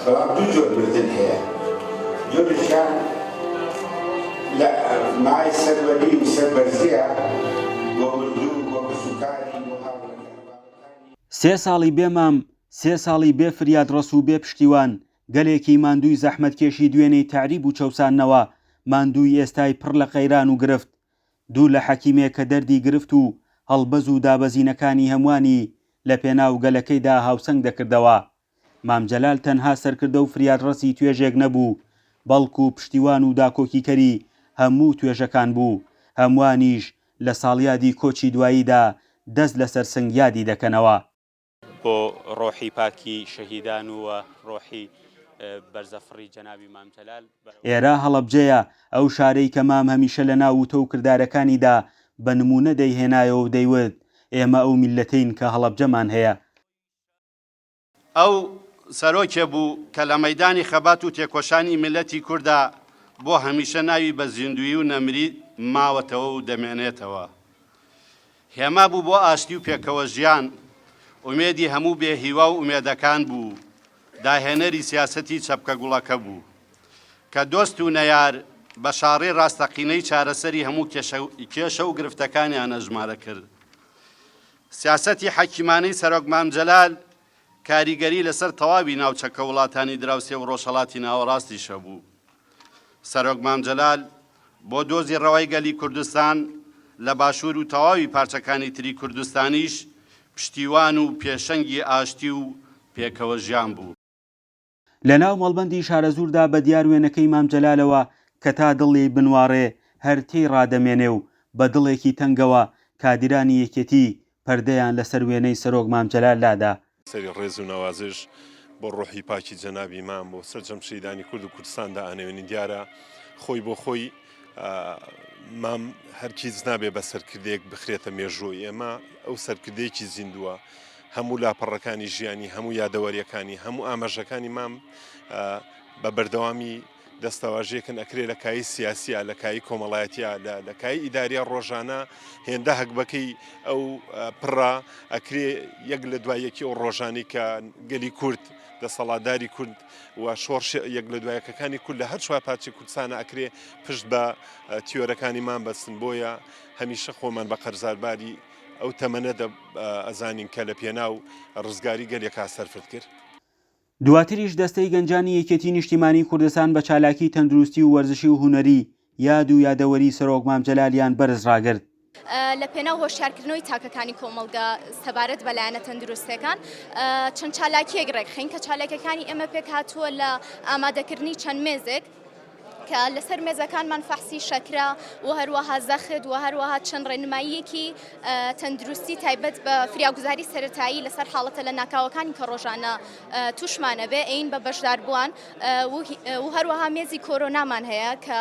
بەڵام دوو جۆر مردن هەیە، جۆرێکیان لە مای سەروەری و سەربەرزییە بۆ مردوو، بۆ کەسوکاری، بۆ هاوڕێ ئەحبابەکانی. سێ ساڵی بێ مام، سێ ساڵی بێ فریادڕەس و بێ پشتیوان، گەلێکی ماندووی زەحمەتکێشی دوێنێی تەعریب و چەوساندنەوە، ماندووی ئێستای پڕ لە قەیران و گرفت، دوور لە حەکیمێک کە دەردی گرفت و هەڵبەز و دابەزینەکانی هەمووانی لە پێناو گەلەکەیدا هاوسەنگ دەکردەوە. مام جەلال تەنها سەرکردە و فریادڕەسی توێژێک نەبوو، بەڵکو پشتیوان و داکۆکیکەری هەموو توێژەکان بوو، هەمووانیش لە ساڵیادی کۆچی دواییدا دەست لەسەر سنگ یادی دەکەنەوە. بۆ ڕۆحی پاکی شەهیدان و ڕۆحی بەرزەفڕی جەنابی مام جەلال. ئێرە هەڵەبجەیە، ئەو شارەی کە مام هەمیشە لە ناو وتە و کردارەکانیدا بە نموونە دەیهێنایەوە و دەیوت، ئێمە ئەو میللەتەین کە هەڵەبجەمان هەیە. ئەو سەرۆکێ بوو کە لە مەیدانی خەبات و تێکۆشانی میللەتی کورددا بۆ هەمیشە ناوی بە زیندوویی و نەمری ماوەتەوە و دەمێنێتەوە. هێما بوو بۆ ئاشتی و پێکەوەژیان، ئومێدی هەموو بێ هیوا و ئومێدەکان بوو، داهێنەری سیاسەتی چەپکە گوڵەکە بوو. کە دۆست و نەیار بە شاڕێی ڕاستەقینەی چارەسەری هەموو کێشە و گرفتەکانیان ئەژمارە کرد. سیاسەتی حەکیمانەی سەرۆک مام جەلال کاریگەری لەسەر تەواوی ناوچەکە وڵاتانی دراوسێ و ڕۆژهەڵاتی ناوەڕاستیش هەبوو. سەرۆک مام جەلال بۆ دۆزی ڕەوای گەلی کوردستان لە باشوور و تەواوی پارچەکانی تری کوردستانیش پشتیوان و پێشەنگی ئاشتی و پێکەوەژیان بوو. لە ناو مەڵبەندی شارەزووردا بە دیار وێنەکەی مام جەلالەوە کە تا دڵ لێی بنواڕێ هەر تێی ڕادەمێنێ و بە دڵێکی تەنگەوە کادیرانی یەکێتی پەردەیان لە سەر وێنەی سەرۆک مام جەلال لادا. سەری ڕێز و نەوازش بۆ ڕۆحی پاکی جەنابی مام بۆ سەرجەم شەهیدانی کورد و کوردستان دائەنەوێنین دیارە خۆی بۆ خۆی مام هەرگیز نابێ بە سەرکردەیەک بخرێتە مێژووی ئێمە ئەو سەرکردەیەکی زیندووە هەموو لاپەڕەکانی ژیانی هەموو یادەوەریەکانی هەموو ئاماژەکانی مام بە بەردەوامی دەستەواژەیەکن ئەکرێ لە کایی سیاسیە لە کایی کۆمەڵایەتیە لە کایی ئیداریە ڕۆژانە هێندە هەگبەکەی ئەو پڕە ئەکرێ یەک لە دوای یەکی ئەو ڕۆژانی کە گەلی کورد دەسەڵاتداری کورد و شۆڕش یەک لە دوایەکەکانی کورد لە هەر چوار پارچەی کوردستانە ئەکرێ پشت بە تیۆرەکانی مام بەستن بۆیە هەمیشە خۆمان بە قەرزارباری ئەو تەمەنە ئەزانین کە لە پێناو ڕزگاری گەلێکا سەرفت کرد. دواتریش دەستەی گەنجانی یەکێتی نیشتیمانی کوردستان بە چالاکی تەندروستی و وەرزشی و هونەری یاد و یادەوەری سەرۆک مام جەلالیان بەرز ڕاگرت. لە پێناو هۆشیارکردنەوەی تاکەکانی کۆمەڵگە سەبارەت بە لایەنە تەندروستیەکان چەند چالاکیەک ڕێکخەین کە چالاکیەکانی ئێمە پێکهاتووە لە ئامادەکردنی چەند مێزێک کە لەسەر مێزەکانمان فەحسی شەکرە و هەروەها زەخت و هەروەها چەند ڕێنماییەکی تەندروستی تایبەت بە فریاگوزاری سەرەتایی لەسەر حاڵەتە لە ناکاوەکانی کە ڕۆژانە تووشمانە بێ ئەین بە بەشداربووان و هەروەها مێزی کۆرۆنامان هەیە کە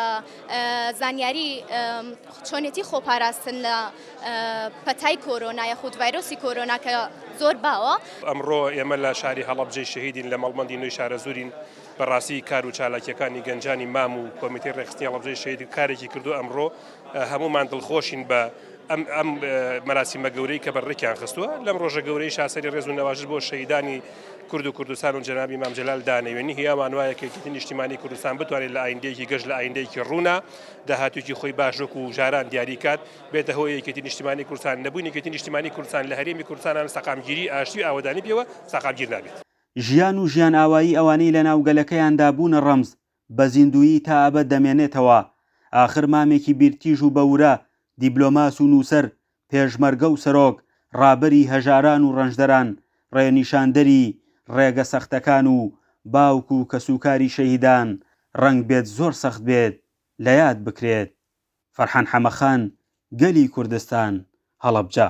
زانیاری چۆنێتی خۆپاراستن لە پەتای کۆرۆنا یاخود ڤایرۆسی کۆرۆنا کە زۆر باوە. ئەمڕۆ ئێمە لە شاری هەڵەبجەی شەهیدین لە مەڵبەندی نوێی شارەزوورین، بەڕاستی کار و چالاکیەکانی گەنجانی مام و کۆمیتەی ڕێکخستنی هەڵەبجەی شەهید کارێکی کردو ئەمڕۆ هەموومان دڵخۆشین بە ئەم ئەم مەراسیمە گەورەی کە بەڕێکیان خستووە لەم ڕۆژە گەورەی شاسەری ڕێز و نەوازش بۆ شەهیدانی کورد و کوردستان و جەنابی مام جەلال دانەوێنی هیوامان وایە کە یەکێتی نیشتیمانی کوردستان بتوانێت لە ئایندەیەکی گەش لە ئایندەیەکی ڕوونە داهاتوویەکی خۆی باش وەکو جاران دیاری کات بێتە هۆی یەکێتی نیشتیمانی کوردستان نەبوونی یەکێتی نیشتیمانی کوردستان لە هەرێمی کوردستانان سەقامگیری ئاشتی و ئاوەدانی پێوە سەقامگیر نابێت. ژیان و ژیانئاوایی ئەوانەی لەناو گەلەکەیاندا بوونە ڕەمز، بە زیندوویی تا ئەبەد دەمێنێتەوە. ئاخر مامێکی بیرتیژ و بە ورە، دیبلۆماس و نووسەر، پێشمەرگە و سەرۆک، ڕابەری هەژاران و ڕەنجدەران، ڕێنیشاندەری ڕێگە سەختەکان و باوک و کەسوکاری شەهیدان، ڕەنگبێت زۆر سەخت بێت لە یاد بکرێت. فەرحان حەمەخان، گەلی کوردستان، هەڵەبجە.